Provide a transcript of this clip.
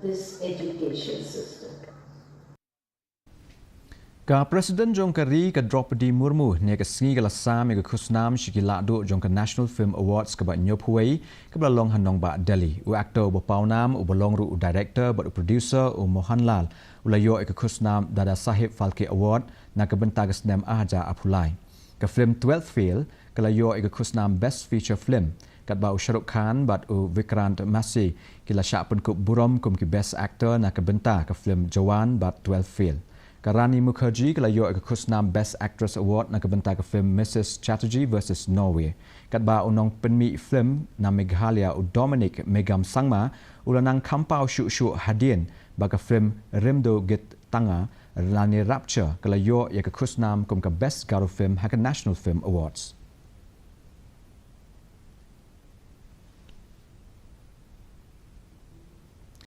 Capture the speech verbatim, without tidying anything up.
this education system. Ka President jong ka ri ka Droupadi Murmu hynne ka sngi ka la sam ïa ka khusnam sha ki lahduh jong ka National Film Awards kaba hynñiewphew wei kaba la long ha nongbah Delhi. U actor uba pawnam uba long ruh u director bad u producer u Mohanlal u la ïoh ïa ka khusnam Dada Saheb Phalke Award na ka bynta ka snem arhajar arphew lai. Ka film Twelfth Fail ka la ïoh ïa ka khusnam Best Feature Film, katba u Shah Rukh Khan bad u Vikrant Massey ki la shah pynkup burom kum ki Best Actor na ka bynta ka film Jawan bad Twelfth Fail. Ka Rani Mukherjee ka la ïoh ïa ka khusnam Best Actress Award na ka bynta ka film Missus Chatterjee versus Norway. Katba u nongpynmih film na Meghalaya u Dominic Megam Sangma u la nang kham paw shuh shuh hadien ba ka film Rimdo Git Tanga lane Rapture ka la ïoh ïa ka khusnam kum ka Best Garo Film ha ka National Film Awards.